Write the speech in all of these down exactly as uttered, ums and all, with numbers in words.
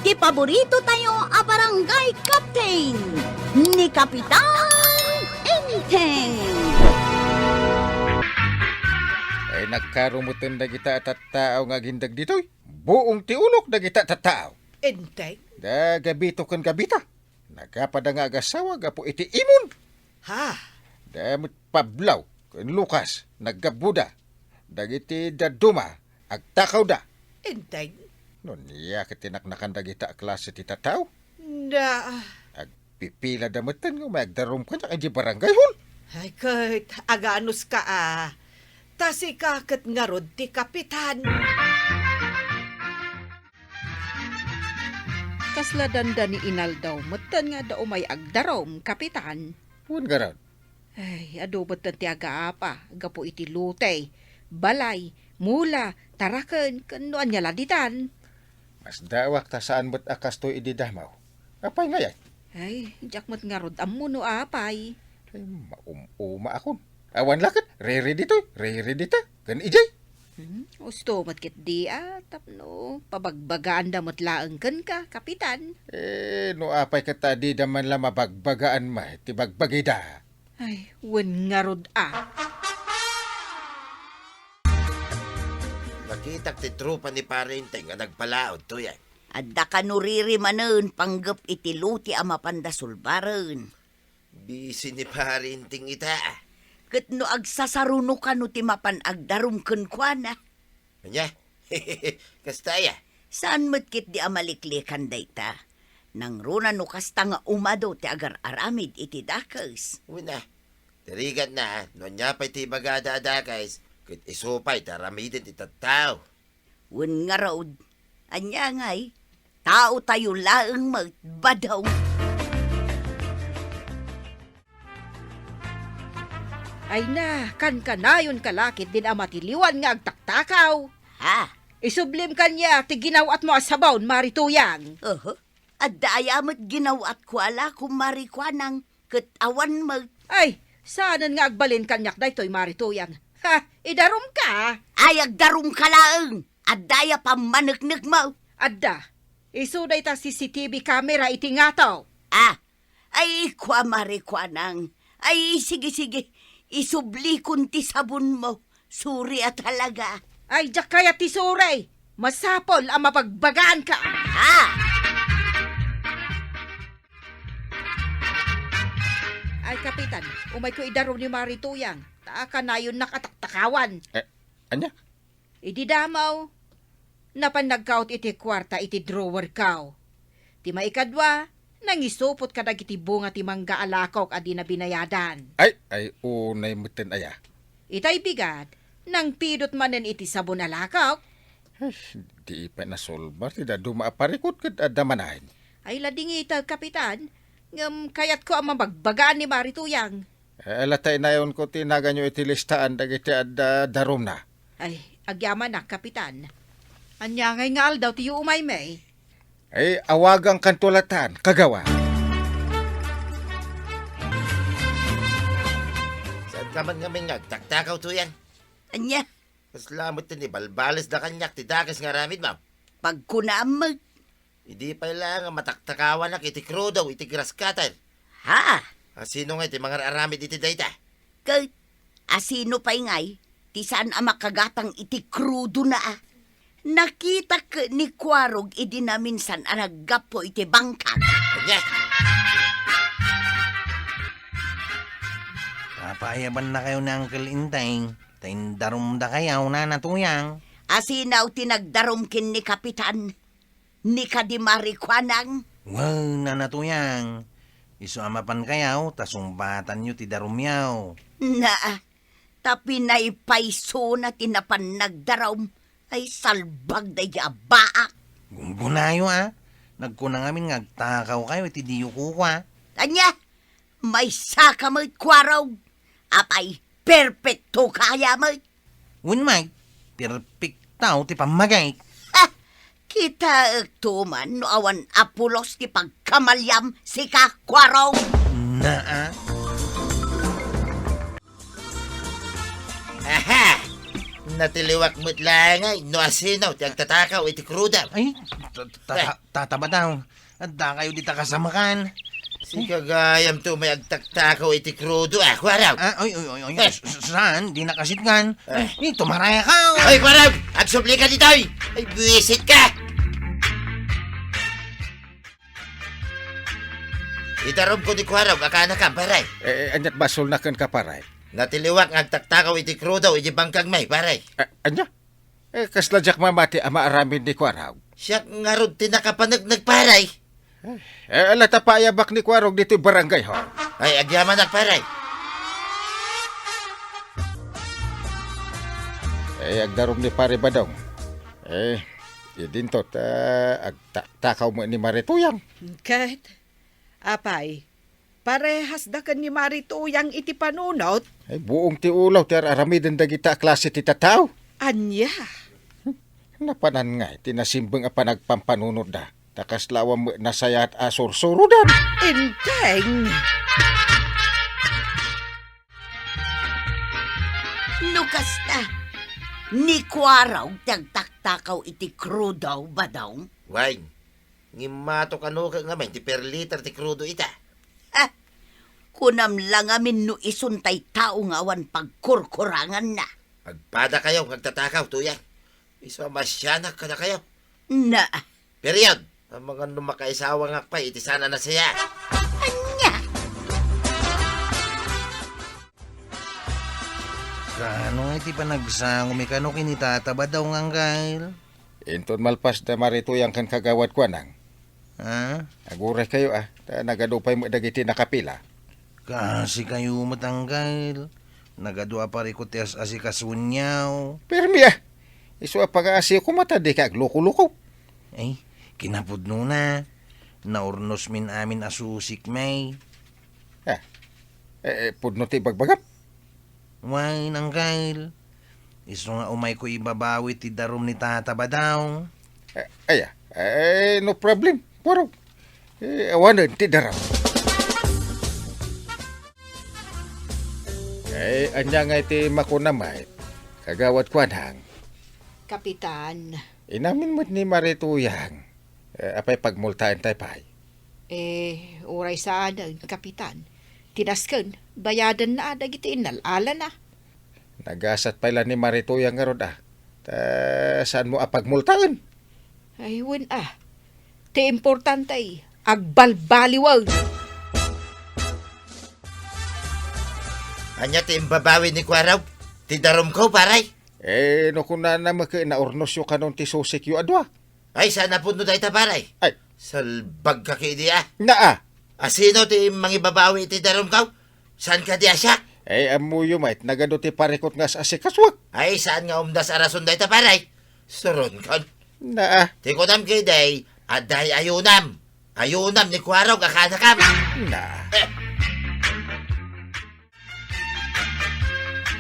Ti paborito tayo a barangay captain, ni Kapitan Enteng. Ay, nagkarumeten dagita a tattao nga agindeg ditoy. Buong ti ulok dagita a tattao. Enteng? Da gabito ken gabita. Nagapada nga agasawa gapu iti imon. Ha? Da met Pablo ken Lucas, naggapuda. Dagiti dadduma, agtakawda. Enteng? No ania ket tinaknakan dagita a klase ti tattao? Da. Agpipilada metten nga umay agdarum kaniak idiay barangay hall. Ay, ket aganuska a. Ta sika ket ngarud ti kapitan. Kasla dandani inaldaw metten nga adda umay agdarum, Kapitan. Wen ngarud. Ay, adu metten ti agaapa gapu iti lote, balay, mula, taraken, ken no ania la ditan. Masdaawak ta saan met a kastoy idi damaw. Apay ngay? Ay, diak met ngarud ammo no apay. Ay, maum-umaakon. Awan la ket, riri ditoy, riri dita, ken idiay. Hmm, usto met ketdi a, tapno pabagbagaanda met laeng kenka, Kapitan. Eh, no apay ket ta dida man la mabagbagaan met ti bagbagida. Ay, wen ngarud a. Nakitak ti tropa ni Pare Enteng nga nagpalaod, Tuyang. Adda kano riri manen panggep iti lote a mapanda sulbaren. Bisi ni Pare Enteng ita. Ket no agsasaruno kano ti mapan agdarum kenkuana. Ania? Kasta aya? Saan met ketdi a maliklikan dayta. Nangruna no kasta nga umadu ti agar-aramid iti dakes. Wen a. Ti rigatna, no ania pay ti ibagada a dakes, ket isu pay ti aramiden ti tattao. Wen ngarud, ania ngay? Taotayo laeng met, badong. Ay na, kankanayonka la ketdin a matiliwan nga agtaktakaw. Ha? Isublim kaniak ti ginaw-atmo a sabon, Mari Tuyang. Oho. Adda aya met ginaw-atko a la, Kumare Kuanang, ket awan met. Ay, saanen nga agbalin kaniak daytoy, Mari Tuyang. Ha, idarumka? Ay, agdarumka laeng. Adda aya pammaneknekmo? Adda. Isu dayta C C T V camera iti ngato. Ah, ay, kua, Mari Kuanang. Ay, sige, sige. Isublikon ti sabonmo. Suri a talaga. Ay, diak kayat ti suri. Masapul a mabagbagaanka. Ha? Ay, Kapitan, umayko idarum ni Mari Tuyang. Ta kanayonnak a taktakawan. Eh, ania? Idi damaw, napan nagkaot iti kuarta iti drawerko. Ti maikadua, nangisupot kadagiti bunga ti mangga a lakok a dina binayadan. Ay, ay, unay metten aya. Itay bigat, nangpidot manen iti sabon a lakok. Ay, di pay nasulbar ti dadduma a parikut ket adda manen. Ay, ladingita, Kapitan, ngem kayatko a mabagbagaan ni Mari Tuyang. Eh, ala ta inayonko ti naganyo iti listaan dagiti adda darumna. Ay, agyamanak, Kapitan. Ania ngay nga aldaw ti umaymi? Ay, awagankanto latan, kagawa. Saanka man ngamin nga agtaktakaw, Tuyang? Ania? Kasla met ti nibalbalisda kaniak ti dakes nga aramidmo. Pagkunam met. Idi pay laeng a mataktakawanak iti krudo iti grass cutter. Ha? Asino ngay ti mangar-aramid iti dayta? Ket asino pay ngay ti saan a makagatang iti krudona a? Nakitak ni Kuarog idi naminsan a naggapu iti bangkag. Ania? Papaayabannakayo ni Uncle Enteng, ta indarumdakayo, Nana Tuyang. Asino ti nagdarum ken ni Kapitan? Ni kadi Mari Kuanang? Wen, Nana Tuyang, isu a mapankayo ta sungbatanyo ti darumyo. Naa, ta pinaypaysona ti napan nagdarum, ay salbag daydi a baak. Gunggunayo a, nagkuna ngamin nga agtakawkayo iti diyo kukua. Ania? Maysaka met, Kuarog. Apay, perpektoka aya met? Wen met, perpekto ti pammagik. Ha! Kitaekto man no awan a pulos ti pagkamaliam, sika, Kuarog. Naa. Aha! Natiliwak met laeng no asino ti agtatakaw iti krudo. Ay, ta-, ta-, Eh. Tata Badaw, adda kayo dita kasamakan. Sika gayam to may agtaktakaw iti krudo, ah, Kuarog. Ah, oy, oy, oy, oy. Eh. S-, s-, saan? Di nakasitgan. Eh. Eh, tumaraya ka. Ay, Kuarog! Agsublika ditoy! Ay, buwisit ka! Idarum ko ni Kuarog a kaanakam, pare. Eh, aniat basolna kenka, pare? Natiliwak nga agtaktakaw iti krudo iti bangkag may, pare. Eh, ania? Eh, kasla diak mamati a maaramid ni Kuarog. Siak ngarud ti nakapanegneg, pare. Eh, ala ta paayabak ni Kuarog ditoy barangay hall. Ay, agyamanak, pare. Eh, agdarum ni Pare Badong. Eh, idinto ta agtaktakaw met ni Mari Tuyang. Ket, apay, parehasda ken ni Mari Tuyang iti panunot? Ay, buong ti ulo ti ar-aramiden dagita a klase ti tattao. Ania? Napanan ngay ti nasimbeng a panagpampanunotda, ta kasla awan met nasayaat a sursurodan. Enteng! No kasta, ni Kuarog ti agtaktakaw iti krudo, Badong? Wen, ngimmato kano ket ngamin ti per liter ti krudo ita. Ah, kunam la ngamin no isun tay tao nga awan pagkurkuranganna. Agpadakayo nga agtatakaw, Tuyang. Isu a masianak kadakayo. Na. Period. Amangan no makaisawangak pay iti saan a nasayaat. Ania? Kaano nga iti panagsangomi kano ken ni Tata Badong, Anggail? Inton malpas da Mari Tuyang ken Kagawad Kuanang. Ha? Aguray kayo, ah. Ta nagadu pay met dagiti nakapila. Kaasi kayo met, Anggail. Nagadu a parikut ti as-asikasuenyo. Permi, ah. Isu a pagaasiyo koma ta dika aglukoluko. Ay, kinapudnona. Naurnosmin amin a susik, may. Ah, eh, eh, pudno ti ibagbagam? Wen, Anggail. Isu nga umayko ibabawi ti darum ni Tata Badong. Eh, aya, eh, no problem, Kuarog. Eh, awanen ti darum. Eh, ania nga iti makuna met, Kagawad Kuanang? Kapitan. Inamin met ni Mari Tuyang. Eh, apay pagmultaentayo pay? Eh, uray saanen, Kapitan. Ti nasken, bayadenna dagiti innal-alana. Nagasat pay la ni Mari Tuyang ngarud, ah. Ta saanmo a pagmultaen? Ay, wen, ah. Ti importante, agbalbaliwen. Ania ti imbabawi ni Kuarog? Ti darumko, pare? Eh, no kunana met, naurnosyo kanon ti susikyo a dua. Ay, saan a pudno dayta, pare? Ay. Salbagka ketdi, ah. Naa. Asino ti mangibabawi iti darumko? Saan kadi a siak? Ay, ammoyo met, nagadu ti parikut nga as-asikasuak. Ay, saan nga umdas a rason dayta, pare? Suronkon. Naa. Ti kunam ketdi, adda ayunam. Ayunam ni Kuarog a kaanakam. Naa. Eh.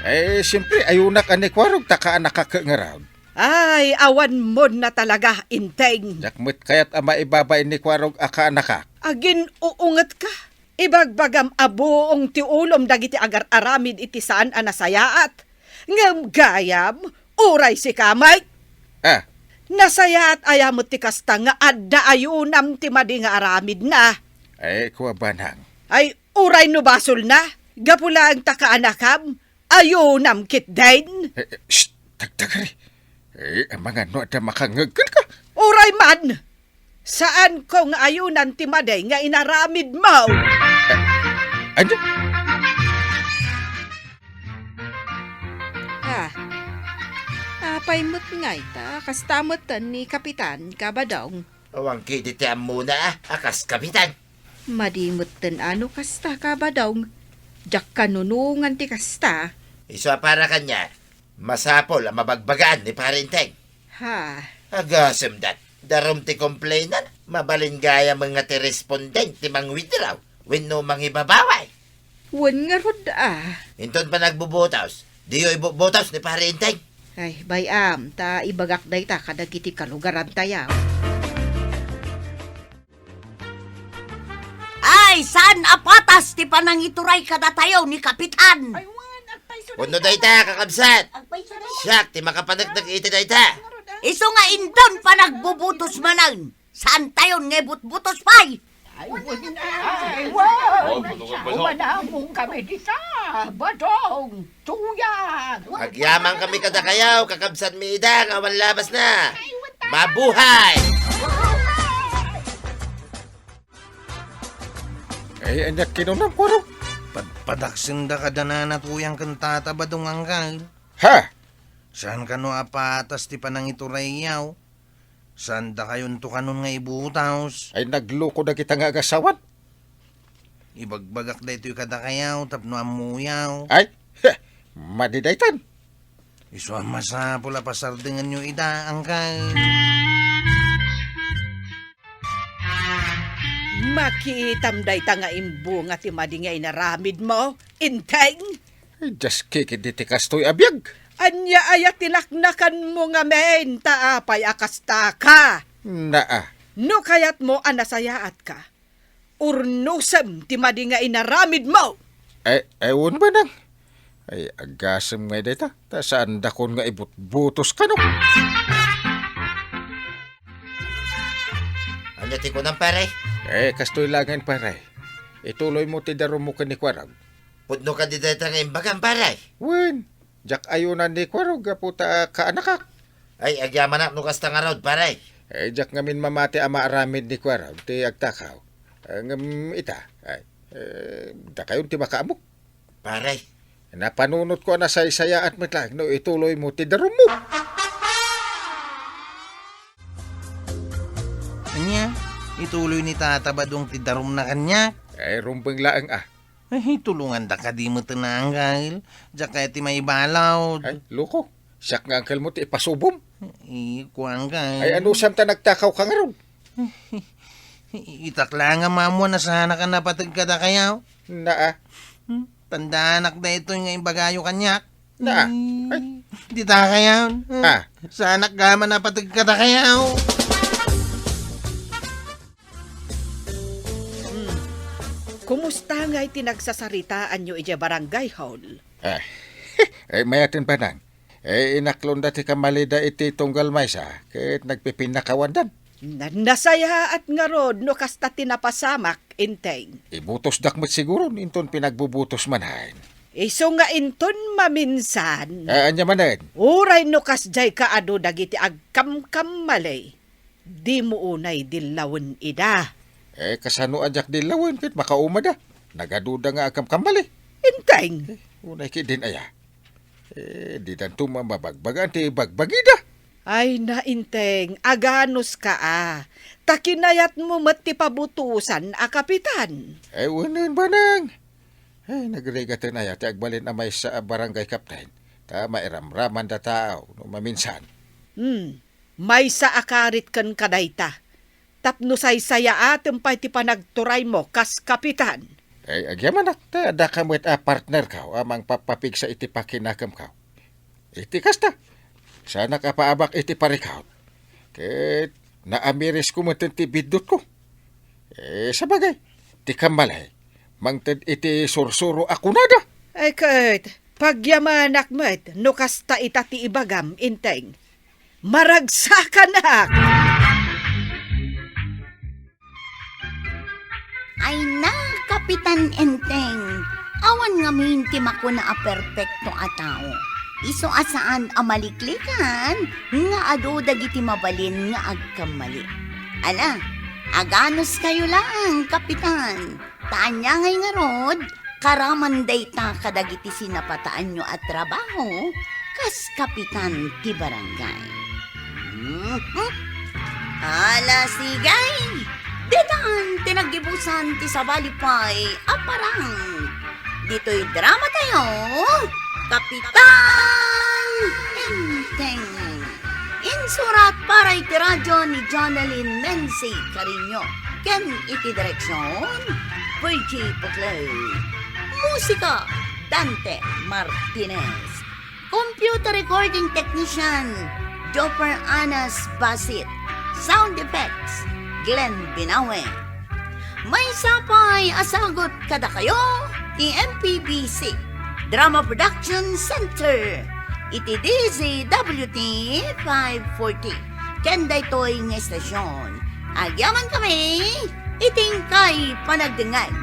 Eh, siempre, ayunak a ni Kuarog ta kaanakak ngarud. Ay, awan mon na talaga, Inteng. Diak met kayat a maibabain ni Kuarog a kaanakak. Agin-uungetka. Ibagbagam a buong ti ulom dagiti agar-aramid iti saan a nasayaat. Ngem gayam, uray sika met. Ah. Nasayaat aya met ti kasta nga adda ayunam ti madi nga aramidna. Ay, kua banang. Ay, uray no basolna, gapu laeng ta kaanakam, ayunam ketdin. Eh, eh, shh! Dagdagari. Eh, amangan no adda makangngeg kenka. Uray man! Saanko nga ayunan ti madi nga inaramidmo. Eh, ania? Ah, apay met ngay ta, kasta met ni Kapitan Kabadong. Awan ketdi ti ammona a kas kapitan. Madi metten a no kasta, Kabadong. Diak kanunongan ti kasta. Isu a para kaniak, masapul a mabagbagaan ni Pare Inteng. Ha? Agasemdan, darum ti complainant, mabalin gayam nga ti respondent ti mangwithdraw wenno mangibabawi. Wen ngarud a. Inton panagbubutos, diyo ibubutos ni Pare Inteng. Ay, bay-am, ta ibagak dayta kadagiti kalugarantayo. Ay, saan a patas ti panangituray kadatayo ni Kapitan? Ay, wen, agpayso Wenno dayta, kakabsat. Siak ti makapaneknek iti dayta. Isu nga inton panagbubutos manen, saantayon nga ibutbutos pay. Ay, wen-, ay, wen. Umanamong kami dita, Badong, Tuyang. Agyamankami kadakayo, kakabsatmi ida nga awan labasna. Mabuhay! Ay, ania ti kinunam, Kuarog? Padpadaksenda kada nana Tuyang ken tata Badong, anggal. Ha? Saan kano a patas ti panangiturayyo? Saan dakayonto kanon nga ibutos? Ay, nagloko dagita nga agasawan. Ibagbagak daytoy kadakayo tapno ammoyo. Ay, heh, madi daytan. Isu a masapul a pasardenganyo ida, anggal. Makitam dayta nga imbunga ti madi nga inaramidmo, Enteng? Ay, diak kikit iti kastoy a biag. Ania aya ti naknakanmo ngamin, ta apay a kastaka? Naa. No kayatmo a nasayaatka, urnosem ti madi nga inaramidmo. Ay, ay, wen, Badong. Ay, agasem ngay dayta, ta saandakon nga ibutbutos kano. Ania ti kunam, pare? Eh, kastoy laengen, pare. Ituloymo ti darummo ken ni Kuarog. Pudno kadi dayta nga imbagam, pare? Wen, diak ayunan ni Kuarog gapu ta kaanakak. Ay, agyamanak no kasta ngarud, pare. Eh, diak ngamin mamati a maaramid ni Kuarog ti agtakaw. Eh, ngem ita, ay, eh, dakayon ti makaammok. Pare. Napanunotko a nasaysayaat met laeng no ituloymo ti darummo. Ania? Ituloy ni Tata Badong ti darumna kaniak? Eh, rumbeng laeng a. Ay, tulonganda kadi met, anggal. Diak kayat ti maibalud. Ay, loko. Siak nga angkelmo ti ipasubom. Ay, kuan ka. Ay, anusam ta nagtakawka ngarud? Itak laeng a maammo a saanak a napateg kadakayo. Naa. Hmm? Tandaanak daytoy nga imbagayo kaniak. Naa. Hmm. Ay. Dita kayon. Ah. Saanak gayam a napateg kadakayo. Hmm. Kumusta ngay ti nagsasaritaanyo idiay barangay hall? Ah. Eh, mayaten, Badong. Eh, inaklonda ti kammalida iti tunggal maysa, ket nagpipinnakawandan. Na-, nasayaat ngarud no kasta ti napasamak, Enteng. Ibutosdak met siguron, inton pinagbubutos manen. Isu nga inton maminsan. Ah, ania manen? Uray no kasdiay ka adu dagiti agkamkammali. Dimo unay dillawen ida. Eh, kasano a diak dillawen ket makaumada? Nagaduda nga agkamkammali. Enteng. Eh, unay ketdin aya. Eh, didanto mamabagbagaan ti bagbagida. Ay, na, Enteng, aganuska a. Ta kinayatmo met ti pabutosan a kapitan. Eh, wen, Badong. Eh, nagrigaten aya ti agbalin a maysa a barangay captain. Ta mairamramanda tao no maminsan. Hmm. Maysa a karit ken kadayta, tapno saysayaatem pay ti panagturaymo kas kapitan. Ay, agyamanak, ta adda ka met a partnerko a mangpapapigsa iti pakinakemko. Iti kasta, saanak a paabak iti parikut. Ket naamirisko met ti biddutko. Eh, sabagay, ti kammalay, mangted iti sursuro a kunada. Ay, ket, pagyamanak met no kasta ita ti ibagam, Enteng. Maragsakanak! Ay na, Kapitan Enteng, awan ngamin ti makuna a perpekto a tao. Isu a saan a maliklikan nga adu dagiti mabalin nga agkammali. Ala, aganuskayo laeng, Kapitan. Ta ania ngay ngarud, karaman dayta kadagiti sinapataanyo a trabaho kas kapitan ti barangay. Mhm. Ala, sige! Ditan ti naggibusan ti sabali pay a parang. Ditoy drama tayo, Kapitan Enteng. Insurat para iti radyo ni Jonalyn Menzi Cariño ken iti direksyon, Virgie Puclay. Musika, Dante Martinez. Computer recording technician, Jopper Anas Basit. Sound effects, Glenn Binawe. Maysa pay a sagut kadakayo ti M P B C, Drama Production Center iti D Z W T five forty. Ken daytoy nga estasyon, agyaman kami iti inkay panagdengngeg.